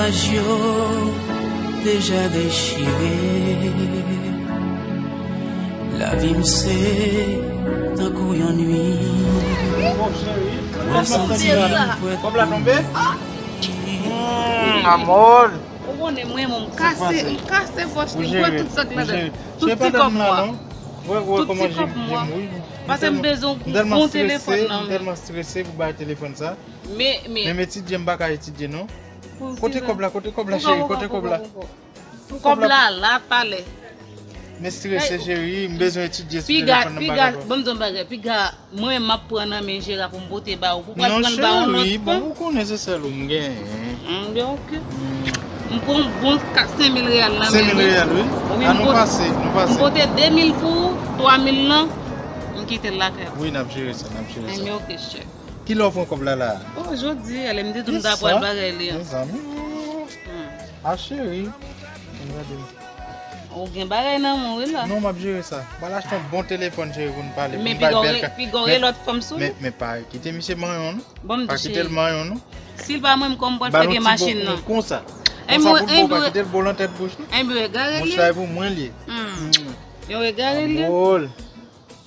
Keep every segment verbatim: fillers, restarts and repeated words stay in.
Yo deja dechire. Lavi m se tankou yon nwit. Mwen santi m pwèt pou m mouri. Hmm, amor. Ou konnen mwen, mwen, m kase, m kase pòch li, m pran tout sa k ladan. Tout ti kòb mwen. Tout ti kòb mwen. Paske m bezwen yon bon telefòn nan men. M tèlman strese pou bay telefòn sa. Men, men. Menm etidye m pa ka etidye non. Kote kòb la, kote kòb la, cheri, kote kòb la? Kòb la la talè. Men strese, cheri, m bezwen etidye sou telefòn nan, m pa kapab. Piga, piga, ban m di yon bagay, piga, mwen menm m ap pran nan men Jera pou m pote ba ou, pou pral pran l ba yon lòt fè. Non, cheri, bon, ou konnen se sèl ou m genyen. M di ok. M pran yon bon kat, senk mil reyal nan men li. Senk mil reyal, wi. Wi, an nou pase, nou pase. M pote de mil pou ou, twa mil lan, m kite l lakay ou. Wi, n ap jere sa, n ap jere sa. Enben ok, chè. Kilè w pran kòb la la a? Oh, jodi a, lè m te di w m ta pral bagay li an. Mezanmi. A cheri. Ann gade. Ou gen bagay nan men w wi la. Non, m ap jere sa. M al achte yon bon telefòn, cheri, pou n pale. Men piga w gen lòt fanm sou li. Men, men pa kite misye manyen w non. Pa kite l manyen w non. Si l pa manyen m, kòman m pral fè gen machin nan? Konsa. Konsa pou l bon, pa kite l bo lan tèt bouch non. Enben, gade li. Monchè, pou mwen li ye. Yo, gade li. Anmwey.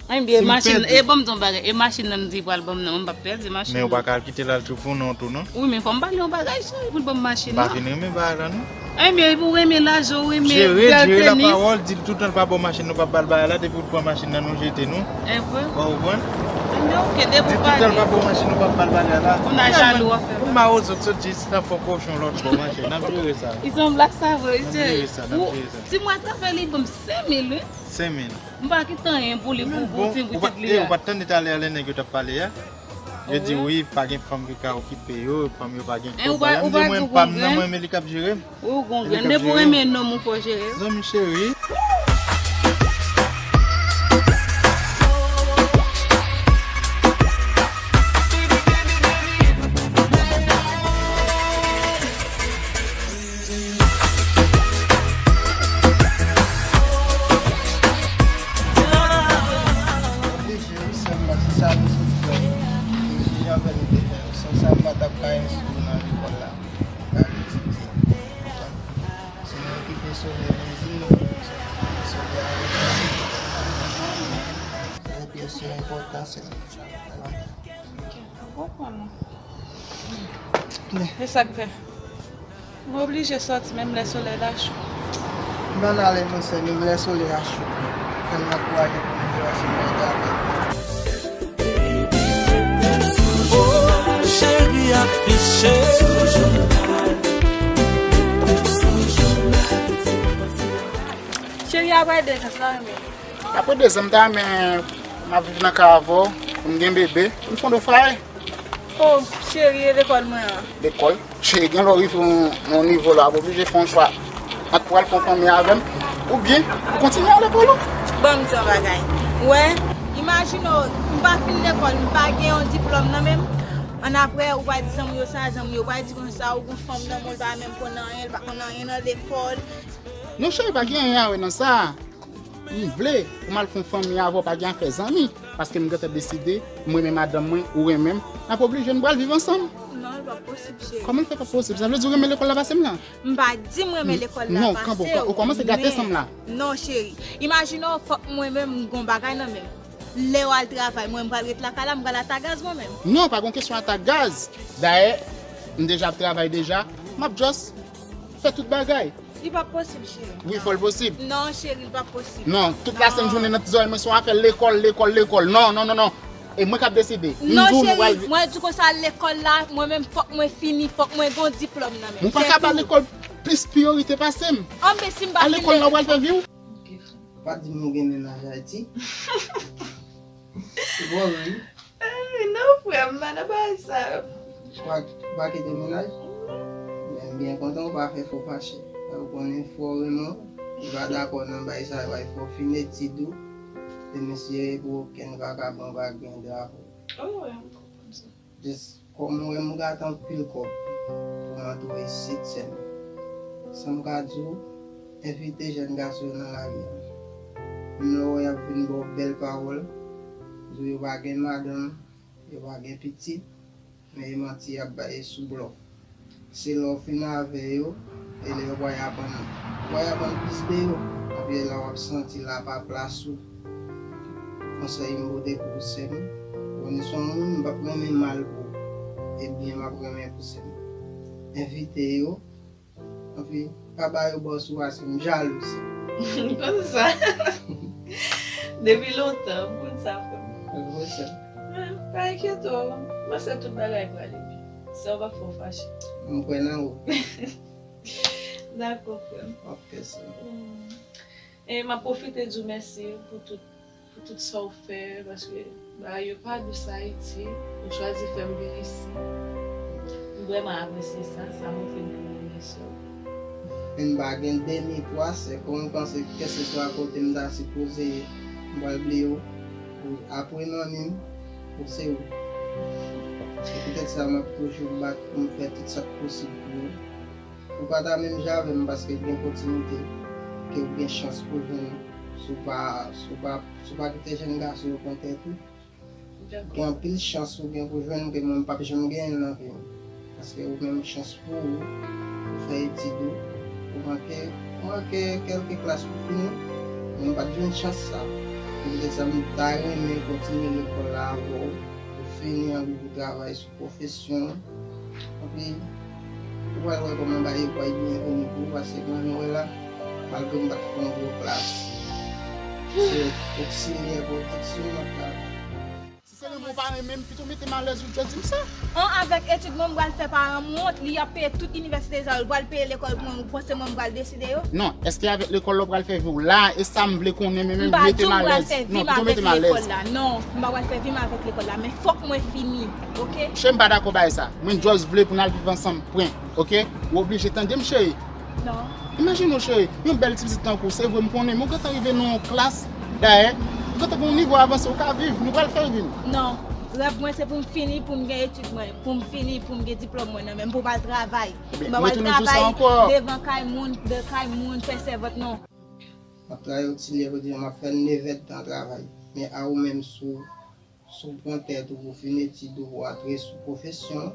Enben, machin, e ban m di yon bagay, e machin nan m di pral ban m nan, mwen m p ap pèdi machin nan. Men ou pa ka al kite l al tchoufonnen w tou non. Wi, men fò m pale yon bagay, cheri, pou l ban m machin nan. M pa fin renmen bagay la non. Enben, epi ou renmen lajan, ou renmen bèl tenis. Jere, jere lapawòl, di l toutan l pa ba w machin nan, ou p ap ba l bagay la, depi w t pran machin nan, nou jete nou. E vre? Ou konprann? Enben, ok, depi w pale. Di l toutan l pa ba w machin nan, ou p ap ba l bagay la. Ou nan jalou, anfen. Ou mawozo, sot jis nan fon kochon lòt bò, machin, n ap jere sa. Li se yon blag sa vre, wi, cheri. N ap jere sa, n ap jere sa. Ti mwa travay li ban m senk mil, wi. Senk mil. M pa kite anyen pou li, pou, pou ti pitit li a. Ou pa t tande talè a lè nèg yo t ap pale a? Yo di wi, pa gen fanm ki ka okipe yo, fanm yo pa gen kòb. Bagay, m di mwen pa m nan, mwen men li k ap jere m. Wi, ou gon grenn. Depi w renmen nonm ou fò jere l. Zanmi cheri. Oblije wi sè m, paske sa nou sot fè, e si jan fè nou te fè, san sa m pa t ap ka enskri w nan lekòl la, pou w ka al etidye. Se nou ki te sove Lezin, nou ki te sove avèk sa. Se yon pyès ki enpòtan sè m. Ou konprann mwen. E sa k fè? M oblije sòti menm lè solèy la cho. M ann ale non sè, menm lè solèy la cho. Fè m ankouraje pou m vin pase nan travay. Oh, cheri afiche. Cheri a bay de kans la renmen. Apre de zan m ta renmen m ap viv nan kay avè w, pou m gen bebe, pou m fonde fwaye. Oh, cheri, e lekòl mwen an? Lekòl? Cheri, gen lè w rive yon, yon nivo la, w ap oblije fè yon chwa ant pou w al fè yon fanmi avè m, oubyen ou kontinye al lekòl ou. Ban m di yon bagay. Ou wè, imajine w, m pa fin lekòl, m pa gen yon diplòm nan men m. Annapre, ou pral di zanmi w sa, zanmi w pral di konsa, ou gon fanm nan men w, l pa menm konn anyen, l pa konn anyen nan lekòl. Non, cheri, pa gen anyen a wè nan sa. M vle pou m al fè yon fanmi avè w, pa gen afè zanmi. Paske m gentan deside, m renmen madanm mwen, ou renmen m, n ap oblije n pral viv ansanm. Non, li p ap posib, cheri. Kòman l fè p ap posib? Sa vle di ou renmen lekòl la pase m la? M pa di m renmen lekòl la pase w. Non, kanpe, ou kòmanse gate san m la. Non, cheri. Imajine w, fòk mwen menm m gon bagay nan men m. Lè w al travay, mwen m pral ret lakay la, m pral atagaz mwen menm. Non, pa gon kesyon atagaz. Dayè, m deja ap travay deja, m ap just fè tout bagay. Li p ap posib, cheri. Wi, fò l posib. Non, cheri, li p ap posib. Non, tout la sent jounen nan ti zòrèy mwen se yon afè lekòl, lekòl, lekòl. Non, non, non, non. E mwen k ap deside. Non, cheri, mwen di konsa, lekòl la, mwen menm fòk mwen fini, fòk mwen gon diplòm nan men m. Ou pa ka ba lekòl plis priyorite pase m. An, men si m pa fin lekòl la, w pral fè vi w. Ou pa di m ou gen mennaj Ayiti. Ou bon wi. Ay, non, frè m, m pa nan bagay sa yo. Ou pa, ou pa kite mennaj? Men m byen kontan ou pa fè fò fache. Ou konnen fò renmen w, li pa dakò nan bagay sa yo, fò fin etid ou. Demen si e pou okenn vagabon pa gen dwa pou ou. Oh, wi, m konprann sa. Just kòm ou wè m gate anpil kòb pou m antre isit, sè m. Sa m ka di w, envite jèn gason yo nan lari a. Menm lè w wè y ap vin ba w bèl pawòl, di w yo pa gen madanm, yo pa gen pitit, men e manti y ap bay, e sou blòf. Se lè w fin avè yo, e lè yo pral aprann, yo pral aprann plis de yo. Epi e la w ap santi l apa plas ou. Konsèy m pote pou ou sè m, konnen se yon moun m p ap renmen mal pou ou, e byen m ap renmen pou sè m. Envite yo, epi pa ba yo bòs ou ase, m jalou sè. M konn sa. Depi lontan, m konn sa frè m. Mwen sè. Ah, pa enkyete w, m panse tout bagay prale byen. Sè w p ap fè w fache. M kwè nan ou. Dakò, frè m. Ok, sè. Mm. E m ap pwofite di w mèsi pou tout, pou tout sa w fè, paske bagay yo pa dous Ayiti, ou chwazi fè m vin isi. M vrèman apresye sa, sa montre m ke m renmen sè w. Men m pa gen demi pwa, sè, kòm ou panse kèlkeswa kote m ta sipoze ye, m pral bliye w, ou apre manmi m, ou se ou. Se poutèt sa m ap toujou bat pou m fè tout sa k posib pou ou. Ou pa ta menm jan avè m paske gen opòtinite ke ou gen chans pou jwenn si w pa, si w pa, si w pa kite jèn gason yo pran tèt ou. Gen anpil chans ou gen pou jwenn ke mwen m p ap janm genyen l nan vi m. Paske ou menm chans pou ou, ou fè etid ou, ou manke, ou manke kèlke klas pou fini, men m pa t jwenn chans sa. Se poutèt sa m ta renmen kontinye lekòl la avè w, pou fini anpi pou travay sou pwofesyon. Epi, ou pral wè kòman bagay yo pral byen vini pou ou, paske mwen, mwen wè la, malgre m pa t fè yon gwo klas, se oksilyè pwodiksyon m ap travay. Si se renmen w pa renmen m, pito mete m alèz ou djè di m sa. An, avèk etid mwen, m pral fè paran m wont, li ap peye tout inivèsite sa yo, li pral peye lekòl pou mwen, ou panse mwen m pral deside yo? Non, èske avèk lekòl la w pral fè vi w la, e sa m vle konnen, men, men mete m alèz. Non, pito mete m alèz. Non, m pa pral fè vi m avèk lekòl la, non, m pa pral fè vi m avèk lekòl la, men fòk mwen fini, oke? Cheri, m pa dakò bagay sa. Mwen just vle pou n al viv ansanm, pwen, oke? Ou oblije tande m, cheri. Non. Imajine w, cheri, yon bèl ti pitit tankou w, se vre m konnen, men w gentan rive nan yon klas, dayè, ou gentan gen yon nivo avanse, ou ka viv, nou pral fè vin. Non. Rèv mwen se pou m fini, pou m gen etid mwen, pou m fini, pou m gen diplòm mwen nan men m, pou m al travay. Mwen pa pral travay devan kay moun, de kay moun, fè sèvant, non. M ap travay oksilyè, kote m ap fè nèf èdtan travay. Men a ou menm, si w, si w pran tèt ou, ou fin etid ou, ou antre sou pwofesyon,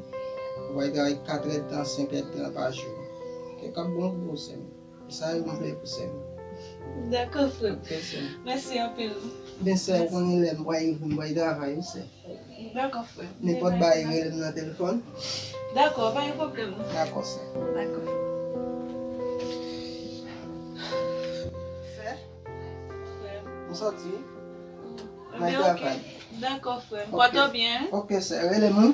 ou pral travay kat èdtan, senk èdtan pa jou. Kèk ap bon pou ou, sè m. E sa yo m vle pou sè m. Dakò, frè m. Ok, sè m. Mèsi anpil. Ben, sè, ou konnen lè m pral rive, m pral travay, wi, sè. Dakò, frè m. Nenpòt bagay, rele m nan telefòn. Dakò, pa gen pwoblèm. Dakò, sè. Dakò. Sè? Frè m. M sòti. Mwen travay. Dakò, frè m. Pòte w byen. Ok, sè. Rele m, wi.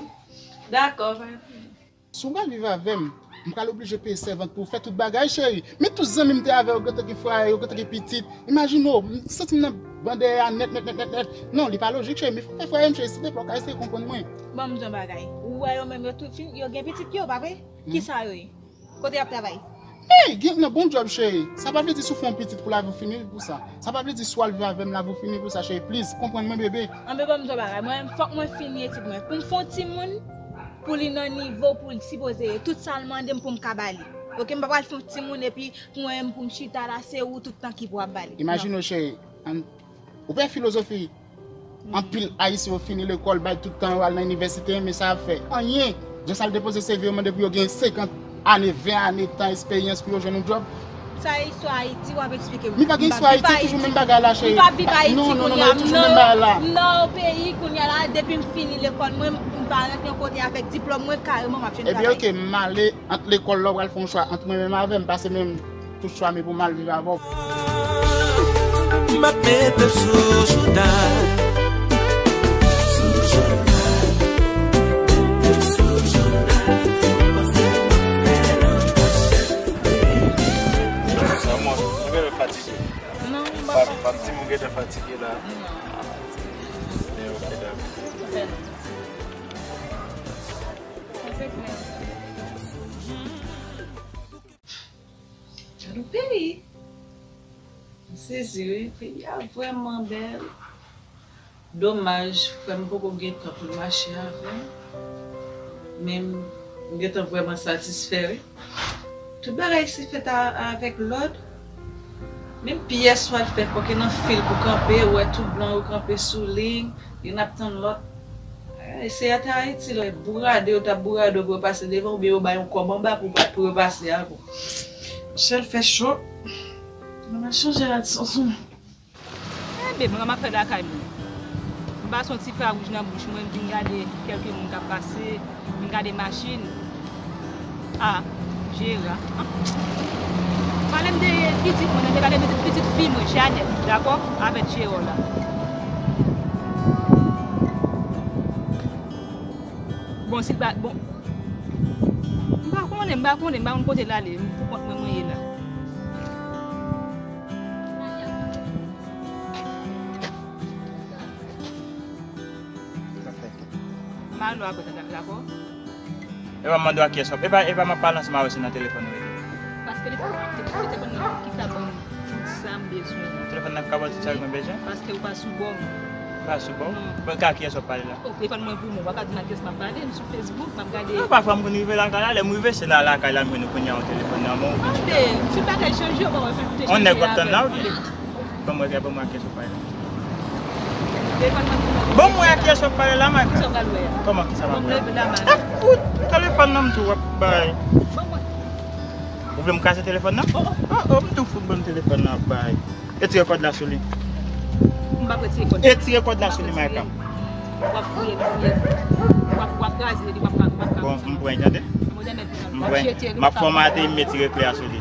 Dakò, pa gen pwoblèm. Si w pral viv avè m, m pral oblije peye sèvant pou w fè tout bagay, cheri. Men tout zanmi m te avè yo gentan gen fwaye, yo gentan gen pitit. Imajine w, m santi m nan ban dèyè a nèt, nèt, nèt, nèt, nèt. Non, li pa lojik, cheri, men fò m fè fwaye m, cheri, silvouplè, w ka eseye konprann mwen. Ban m di w yon bagay. Ou wè yo menm, yo tout fin, yo gen pitit yo, pa vre? Kisa yo ye? Kote y ap travay? Ey, gen nan bon djòb, cheri. Sa pa vle di si w fè yon pitit pou lavi w fini pou sa. Sa pa vle di si w al viv avè m, lavi w fini pou sa, cheri. Please, konprann mwen, bebe. Anben, ban m di w bagay. Mwen, fòk mwen fini etid mwen. Pou m fè yon timoun, pou li nan nivo, pou li sipoze ye. Tout sa l mande m pou m ka ba li. Oke, m pa pral fè yon timoun epi pou mwen menm pou m chita la, se ou tout tan ki pou ap ba li. Imajine w, cheri. Ou pè filozofi. Anpil Ayisyen yo fini lekòl, bay tout tan yo al nan inivèsite, men sa y ap fè? Anyen. Just al depoze C V yo, mande pou yo gen senkant ane, ven ane tan esperyans pou yo jwenn yon djòb. Sa istwa Ayiti w ap eksplike m? Mi pa gen istwa Ayiti, toujou menm bagay la, cheri. Mi pa viv Ayiti kounye a, m nan yon peyi kounye a la, depi m fini lekòl mwen, m pa rantre yon kote avèk diplòm mwen, kareman m ap jwenn travay. Ebyen, oke, m ale ant lekòl la, w pral fè yon chwa ant mwen menm avè m, pase menm. Tout chwa m pou m al viv avè w. M ap mete l sou jounal. Sou jounal. Mete l sou jounal. Sa mwen, mwen genlè fatige. Non, m pa fatige. Pa di m ou gentan fatige la. Non, m pa fatige. Men ok, dakò. Fè non. Sa se klè. Gad yon peyi! M sezi wi, peyi a vrèman bèl. Domaj, frè m poko gen tan pou l mache avè m. Men m gentan vrèman satisfè wi. Tout bagay isi fèt a, avèk lòd. Menm pyès w al fè, fòk e nan fil pou kanpe, ou wè tout blan yo kanpe sou liy, youn ap tann lòt. E se ata Ayiti lè bourade yo t ap bourade w pou yo pase devan oubyen yo bay yon kòb anba pou pa pou yo pase ankò. Chèl fè cho. Mwen chanje rad Sonson. Enben mwen m ap fè lakay mwen. M pase yon ti fè a wouj nan bouch mwen, m vin gade kèlke moun k ap pase, m vin gade machin. A, Jera. Pale m de pitit mwen, m te pale de pitit fi mwen, Janèt, dakò? Avèk Jera la. Bon, si l pa, bon. M pa konnen, m pa konnen, m pa konn kote l ale, m pou kont mwen mwen ye la. M a rele w apre, dakò? E pa mande w a kiyès w ap, e pa, e pa m ap pale ansanm avè w, se nan telefòn ou rete. Paske li pa, telefòn nan ki ka ban m tout sa m bezwen. Telefòn nan ki ka ba w tout sa mwen bezwen? Paske ou pa sou bò m. Ou pa sou bò m? Non. Bon, ka kiyès w ap pale la? O, telefòn mwen pou mwen, ou pa ka di m ak kiyès m ap pale, m sou Facebook, m ap gade. Non, pafwa m konn rive lakay la, lè m rive, se la lakay la m jwenn ou kounye a, yon telefòn nan men w. Anben, si bagay chanje, ou pa wè fè tout te chanje. On nèg w ap tann la, wi. Ban m wè, ban m wè a kiyès w ap pale la. Ban m wè a kiyès w ap pale la, Mike. Kisa w pral wè a? Kòman, kisa m ap wè? Bon, leve la, man. Ah, fout! Telefòn nan m tou w ap bay. Ban mwen. Ou vle m kraze telefòn nan? Oh, oh. Ah, oh, m tou fout ban m telefòn nan ap bay. Retire kòd la sou li. M p ap retire kòd la. Retire kòd la sou li, Mike. W ap fouye, fouye. W ap, w ap kraze li, w ap, w ap, w ap. Bon, m pran, tande? M pran. M ap fòmate, m retire kle a sou li.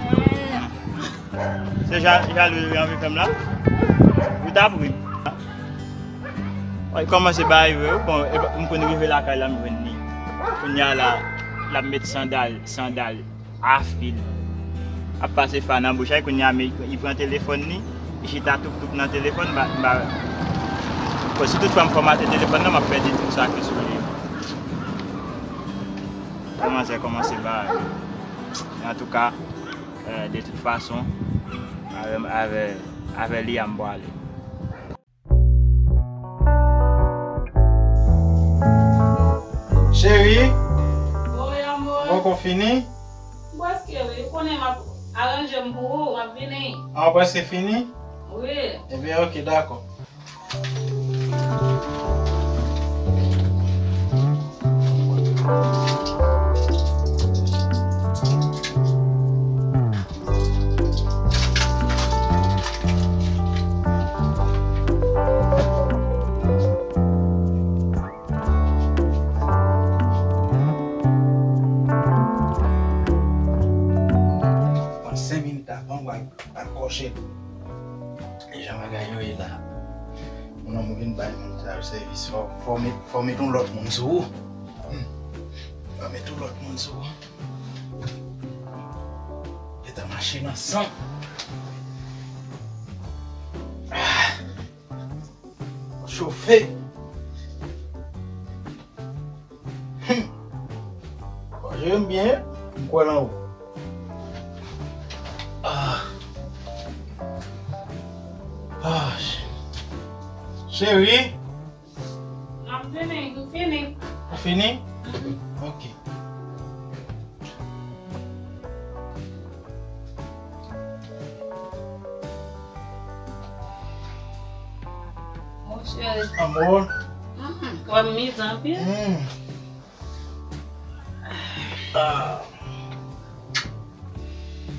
Se ja-, jalou li anvi fè m la? Ou t ap ri. Wi, kòmanse bay vre, wi. Bon, e pa, m konn rive lakay la, m jwenn li. Kounye a la, l ap met sandal, sandal a fil. Ap pase fa nan bouch a, kounye a, men, li pran telefòn li, li chita toup toup nan telefòn, ba, ba, bon, si tout fwa m fòmate telefòn nan, m ap pèdi tout sa ki sou li. Kòmanse, kòmanse bay. Antouka, Euh, de tout fason, avè, avè, avè li a m pwale. Cheri, wi, amor. Poko fini? M prèske, wi. Ou konnen m ap aranje m pou ou, m ap vini. Ah, ou prèske fini? Wi. Ebyen, oke, dakò. Pran senk minit avan, w al, w al kòche l. E jan bagay yo ye la. Yon nonm vin bay moun sa yo sèvis, fò, fò met, fò met yon lòt moun sou ou. Hmm. Fò met yon lòt moun sou ou. Gentan mache nan san. Ah. Chofe. Hmm. Bon, jere m byen, m kwè nan ou. Ah. Ah. Cheri. M ap vini, m fini. Ou fini? Mhm. Ok. Mon cheri. Amor. Mhm. Ou wè m mize anpil? Hmm. Ah.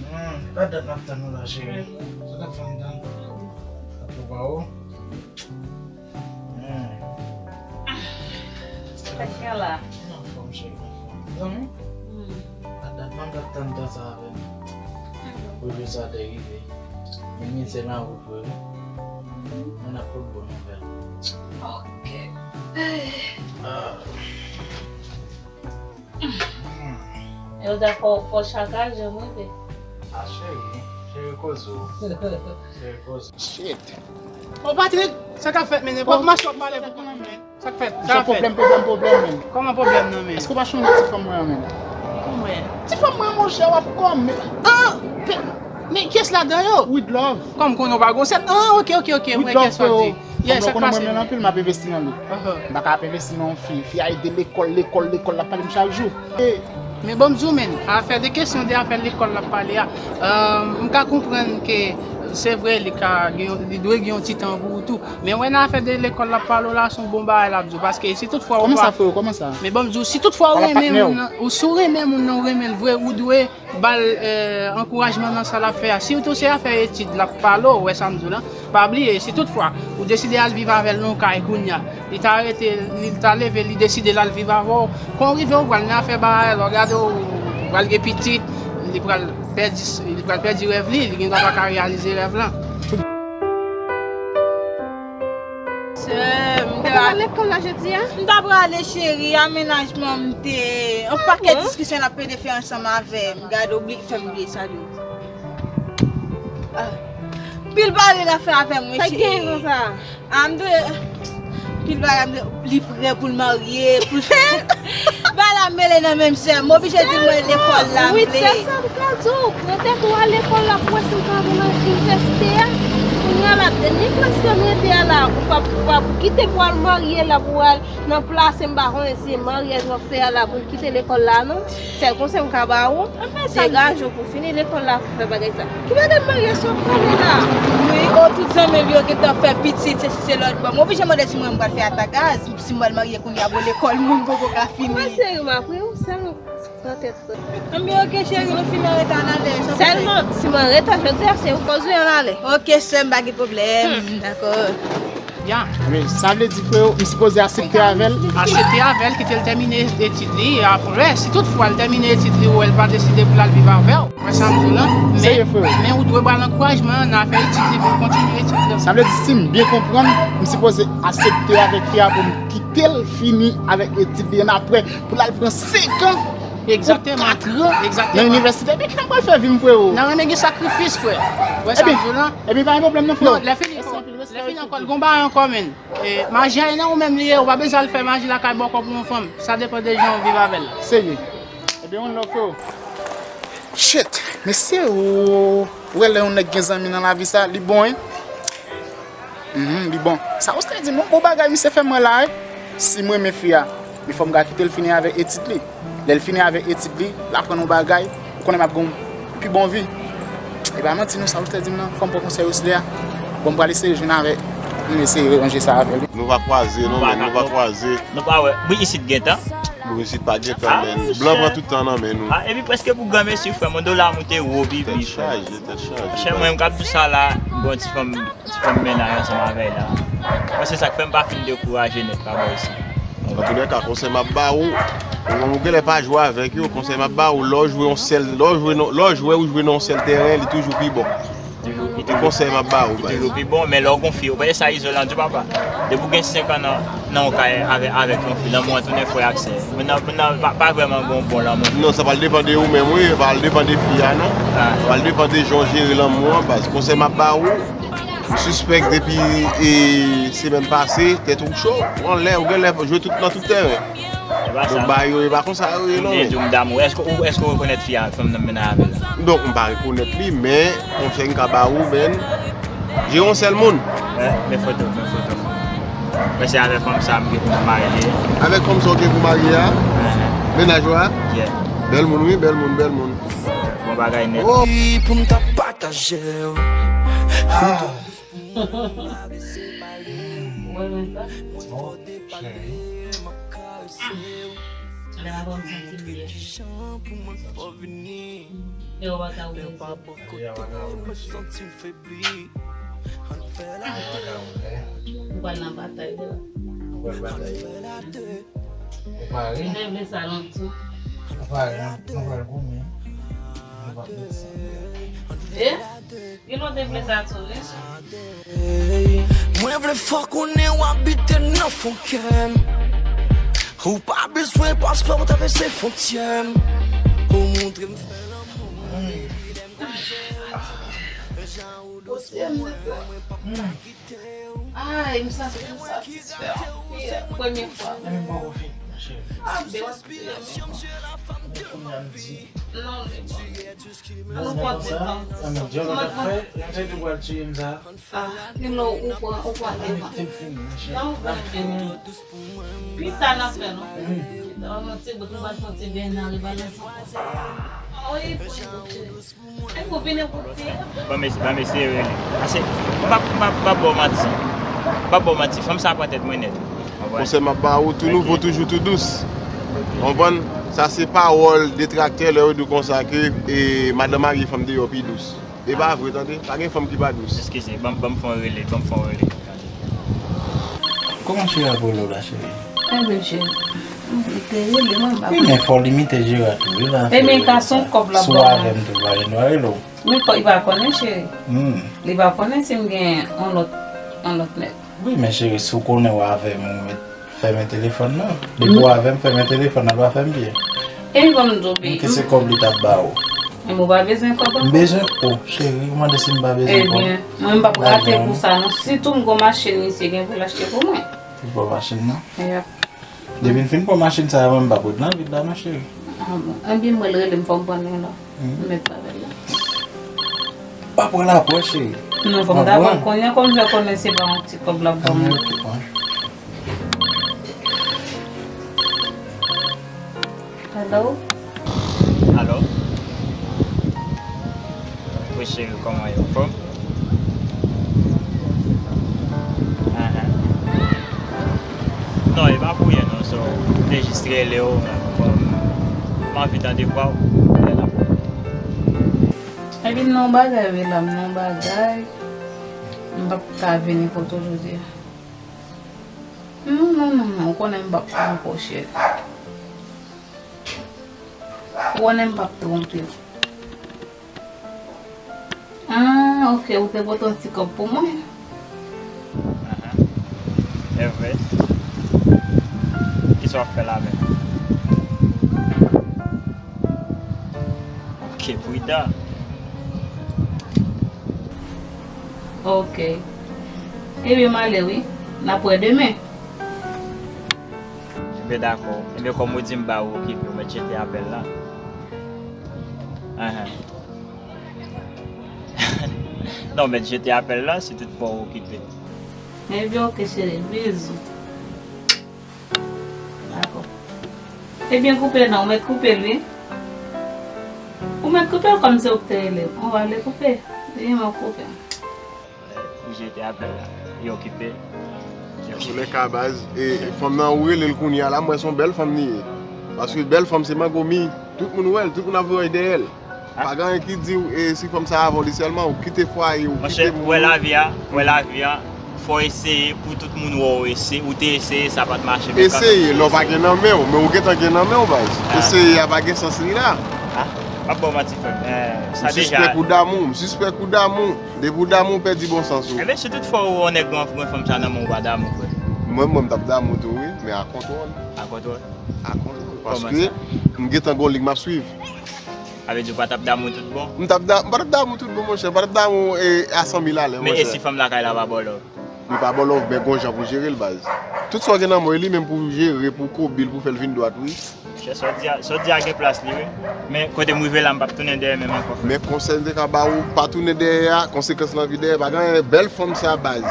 Hmm. Pa dat m ap tann ou la, cheri. Mhm. Sa k ap fè m tann? Ap pou pa ou? Hmm. Sa k gen la? Mwen anfòm, cheri, mwen anfòm. Zanmi? Hmm. Pa dat m ap tann tan sa avè nou. Pou jou sa te rive. Men mizè nan wout vre, wi. Mwen ap pot bon nouvèl. Ok. Ah. Yo di fò, fò chak a je mwen vle. A cheri, cheri kozo. Cheri kozo. Shit. Bon, Patrick, sa k ap fèt, men? Bon, mache w ap pale pou kòman, men? Sa k fèt? Sa k fèt? Pwoblèm, pwoblèm, pwoblèm, men. Kòman pwoblèm nan, men? Èske w pa sonje ti fanm mwen an, men? Kòman? Ti fanm mwen, monchè, w ap kòm, men. Ah! Ke-, men kiyès ladan yo? With love. Kòm konnen w pa gwosèt? Ah, ok, ok, ok, m wè kiyès w ap di. Yes, sa k pase? Fanm nan konnen mwen renmen l anpil, m ap envesti nan li. Aha. M pa ka ap envesti nan yon fi. Fi a ede lekòl, lekòl, lekòl, l ap pale m chak jou. E. Men bon, m di w, men, afè de kesyon de afè lekòl l ap pale a, euh, m ka konprann ke Se vre, li ka gen yon, li dwe gen yon ti tan pou ou tou. Men wè nan afè de lekòl l ap pale w la, se yon bon bagay l ap di w. Paske si toutfwa ou Kòman sa, pa freo? Kòman sa? Men ban m di w, si toutfwa ou Pale ak renmen patnè w. Moun nan, ou si w renmen moun nan, ou renmen l vre, ou dwe ba l, eh, ankourajman nan sa l ap fè a. Sitou se afè etid l ap pale w, wè sa m di w lan. Pa bliye, si toutfwa ou deside al viv avè l nan yon kay kounye a, li ta rete, li ta leve, li deside l al viv avè w. Kon rive ou pral nan afè bagay, lè w gade ou pral gen pitit, li pral pèdi, li pral pèdi rèv li, li gendwa pa ka reyalize rèv lan. Sè m te Ou pa lekòl la jodi a? M ta prale cheri, amenajman m te yon pakèt diskisyon n ap plede fè ansanm avè m. Gade, oubli, fè m bliye sa tou. Ah. Pil pale l ap fè avè m, wi, Sa ki cheri. Gen konsa? Ah, m te Pil bagay, m te li prè pou l marye, pou l Ba la mele nan menm sè. M oblije di mwen lekòl la m Wi, vle. Se sa m ka di w. Pran tèt ou al lekòl la pou wè si w ka al nan inivèsite a. Kounye a la, dènye klas la m rete a la, ou p ap, ou p ap kite pou al marye la, pou al nan plase, m pa konnen si maryaj w ap fè a la, pou w kite lekòl la, non. Sèl konsèy m ka ba ou, degaje w pou fini lekòl la pou fè bagay sa. Ki bagay maryaj sa w ap pale la? Wi, o tout zanmi m yo gentan fè pitit, se si se lòt bò. M oblije mande si mwen m pral fè atak a, si m pral marye kounye a, bon lekòl mwen poko ka fini. Mwen serye m apre ou, sèlman pran tèt ou. Anben oke cheri, nou fin arete a n ale. Sèlman, si mwen rete jodi a, se ou koz ou an ale. Oke sè m, pa gen pwoblèm. Dakò. Ya. Men sa vle di freo, m sipoze aksepte avè l? Aksepte avè l, kite l tèmine etid li, e apre, si toutfwa l tèmine etid li, ou wè l pa deside pou l al viv avè w, wè sa m di w lan, men, men ou dwe ba l ankourajman nan afè etid li pou l kontinye etid li. Sa vle di, si m byen konprann, m sipoze aksepte avèk fi a pou m kite l fini avèk etid li, e apre, pou l al pran senk an, Egzakteman. Ou katran nan inivèsite. Men ki sa m pral fè vi m, freo? Nan renmen gen sakrifis, frè. Wè sa m di w lan? Ebyen, pa gen pwoblèm non, freo. Non, lè fini, lè fini ankò, l gon bagay ankò, menn. E, maji a nan ou menm li ye, ou pa bezwen al fè maji lakay bòkò pou yon fanm. Sa depann de jan w viv avè l. Serye. Ebyen, one love, freo. Shit, mesye, ou wè lè yon nèg gen zanmi nan lavi sa, li bon, wi. Mhm, li bon. Sa ou te di m, yon bon bagay misye fè mwen la, wi. Si m renmen fi a, men fò m ka kite l fini avèk etid li. Lè l fini avèk etid li, l aprann yon bagay, ou konnen m ap gen yon pi bon vi. E pa manti non, sa ou te di m nan, fò m pran konsèy Wesley a. Bon, m pral eseye jwenn avè l, m eseye ranje sa avè l. Nou pa kwaze non, men nou pa kwaze. Nou pa wè. Wi, isit gentan. Nou isit pa gentan, men blan pran tout tan nan men nou. Ah, epi prèske pou granmesi, frè, mwen dola moute wo, pi, pi, frè. Tèt chaje, tèt chaje. Chè mwen, m k ap di sa la, m gon ti fanm Ti fanm mennaj ansanm avè l la. Bon, se sa k fè m pa fin dekouraje nèt pa bò isi. Antoulèka, konsèy m ap ba ou, ou genlè pa jwe avèk yo, konsèy m ap ba ou, lè w jwe yon sèl, lè w jwe nan, lè w jwe ou jwe nan yon sèl tèren, li toujou pi bon. Li toujou pi bon. Se konsèy m ap ba ou, baz. Li toujou pi bon, men lè w gon fi, ou pa sa izolan di papa. Depi w gen senk an nan, nan yon kay avè, avèk yon fi, lanmou an tounen frè ak sè. Moun nan, moun nan pa, pa vrèman gon bon lanmou. Non, sa pral depann de ou menm, wi. Sa pral depann de fi a, non. Ah. Sa pral depann de jan w jere lanmou an, baz. Konsèy m ap ba ou, M sispèk depi, e, semèn pase, tèt ou cho, ou anlè, ou genlè jwe tout nan tout tèren. Donk, bagay yo, e pa konsa yo ye, non, men. Donk, m pa rekonèt li, men konsèy m ka ba ou, men, jere yon sèl moun. Men foto, men foto. Men se avèk fanm sa m gen pou m marye. Avèk fanm sa w gen pou marye a? Mennaj ou a? Bèl moun, wi, bèl moun, bèl moun. Bon bagay nèt. Pou m ta pataje w. Ou renmen sa? Bon, cheri. Lè m ap pran ti lye. E w pa ka ouvri zye. Ou pral nan batay de la. Ou pral batay. Ou pare? Mwen vle sa lontan. Ou pare, nou pral goumen. Nou p ap met sa. E? Gen lòt te vle sa tou, wi. Mwen vle fè w konnen w abite nan fon kè m. Ou pa bezwen paspò pou travèse fwontyè m. Ou montre m fè lanmou. Ay, m santi m satisfè anpil. Premye fwa. Mwen menm poko fin, cheri. Ah, bèl. Kounye a m di. Non, men bon. An nou pran ti tan. An nou di, an nou fè, yon ti tou pral tiye m sa. Ah, men non, ou pran, ou pran te tan. Te fini, cheri. Non, ou pran te tan. Pita n ap fè, non? Wi. Pita, yon ti bout, ou pral fè yon ti bèy nan rebalanse. Wi, pou, pou, pou. Ban m es-, ban m eseye rele. Ase, m p ap, m p ap, m p ap ba w manti. M p ap ba w manti. Fanm sa pran tèt mwen nèt. Ou konprann? Konsèy m ap ba ou, tou nouvo, toujou tou dous. Ou konprann? Sa se pawòl detraktè lè yo di w konsa ke, e, madanm marye fanm deyò pi dous. E pa vre, tande. Pa gen fanm ki pa dous. Eskize, ban m, ban m fè yon rele, ban m fè yon rele. Kòman cheri ap rele w la, cheri? Ebyen, cheri, li te rele mwen, m pa konn. Wi, men fò w limite Jera tou, wi, la. Ebyen, ka se yon kòb l ap ban mwen. Si w avè m tou, pa gen dwa rele w. Men kò, li pa konnen, cheri. Hmm. Li pa konnen si m gen yon lòt, yon lòt nèg. Wi, men cheri, si w konnen w avè m, ou mèt fèmen telefòn nan. Depi w avè m, fèmen telefòn nan, pa fè m byen. E m konn di w, bi. Ke se kòb li t ap ba w. E m ou pa bezwen kòb ankò? M bezwen, o, cheri, ou mande si m pa bezwen kòb. Ebyen, mwen m p ap rate kou sa non. Sitou m gon machin misye gen pou l achte pou mwen. Ou pran machin nan? Yep. Depi n fin pran machin sa a, mwen m p ap ret nan vil la non, cheri. Ah bon. Ebyen, mwen l rele m, fò m pran l la. M mèt pa bèl la. Pa pran l apre, cheri. Non, fò m ta pran l kounye a, kòm fè konnen se pa yon ti kòb l ap ban mwen. Ok, pran. Hello? Alo? Wi, cheri, kòman ye? Anfòm? Ahan. Non, e pa pou ryen non, so, m te jis rele w, men, bon, m anvi tande vwa w. Lè l ap. Epi m nan yon bagay, wi, la, m nan yon bagay. M p ap ka vini kote w jodi a. Non, non, non, non, ou konnen m p ap twonpe w, cheri. Ou konnen m p ap twonpe w. Ah, ok, ou te pote yon ti kòb pou mwen. Ahan. E vre. Kisa w ap fè la menm? Ok, pridan. Ok. Ebyen, m ale wi. N ap wè demen. Ebyen, dakò. Ebyen, kòm ou di m ba ou okipe, ou mèt jete apèl la. Ahan. Non, mèt jete apèl la, si tout fwa ou okipe. Ebyen, ok, cheri. Bizou. Dakò. Ebyen, koupe non, ou mèt koupe l, wi. Ou mèt koupe l kòm se ou ki te rele m. Ou ale koupe. Ebyen, mwen koupe. Li jete apèl la. Li okipe. Li okipe. Antoulèka, baz, e, fanm nan, ou rele l kounye a la, m wè se yon bèl fanm li ye. Paske bèl fanm se mangomi. Tout moun wè l, tout moun ap voye dèyè l. Pa gen anyen ki di w, e, si fanm sa avè w li sèlman, ou kite fwaye, ou kite moun. Monchè, ou wè lavi a, ou wè lavi a, fò w eseye pou tout moun wè w eseye, ou te eseye, sa pa t mache, men kanmenm ou eseye. Eseye, lè w pa gen nan men w, men ou gentan gen nan men w, baz. Ah. Eseye a pa gen sans li la. Ah, m ap ba w manti, frè m. Eh, sa deja. M sispèk ou damou, m sispèk ou damou. Depi w damou, w pèdi bon sans ou. Enben, si tout fwa ou wè yon nèg gen yon fanm sa nan men w, ou pa damou, frè. Mwen, mwen, m t ap damou tou, wi, men a kontwòl. A kontwòl? A kontwòl. Kòman sa? Paske m gentan gen yon lig m ap swiv. Sa vle di ou pa t ap damou tout bon? M t ap da-, m pa t ap damou tout bon, monchè. M pa t ap damou, e, a san mil alè, monchè. Men e si fanm lakay la pa ba w love? Li pa ba w love, men gon jan pou jere l, baz. Tout sa w gen nan men w, e li menm pou jere, pou koube l, pou fè l vin dwat, wi. Monchè, sa w di a, sa w di a gen plas li, wi. Men kote m rive la, m p ap tounen dèyè menm ankò, frè. Men konsèy m te ka ba ou, pa tounen dèyè a, konsekans lan vin dèyè, pa gen anyen, bèl fanm sa, baz.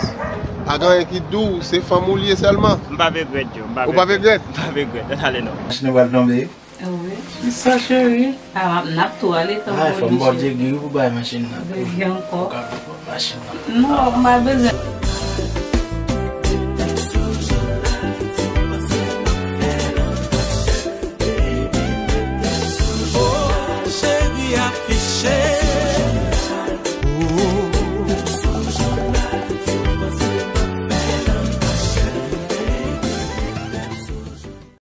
Pa gen anyen ki di w, se fanm ou li ye sèlman. M p ap regrèt, Djo, m p ap regrèt. Ou pa regrèt? M p ap regrèt. Ann ale non. Machin nan pral tonbe. Wi. Kisa, cheri? A, n ap tou ale kanpe. Ay, fò m ba w djegi wi pou bay machin nan. Djegi ankò. Ou ka pran machin nan. Non, m pa bezwen. Oh, cheri, afiche.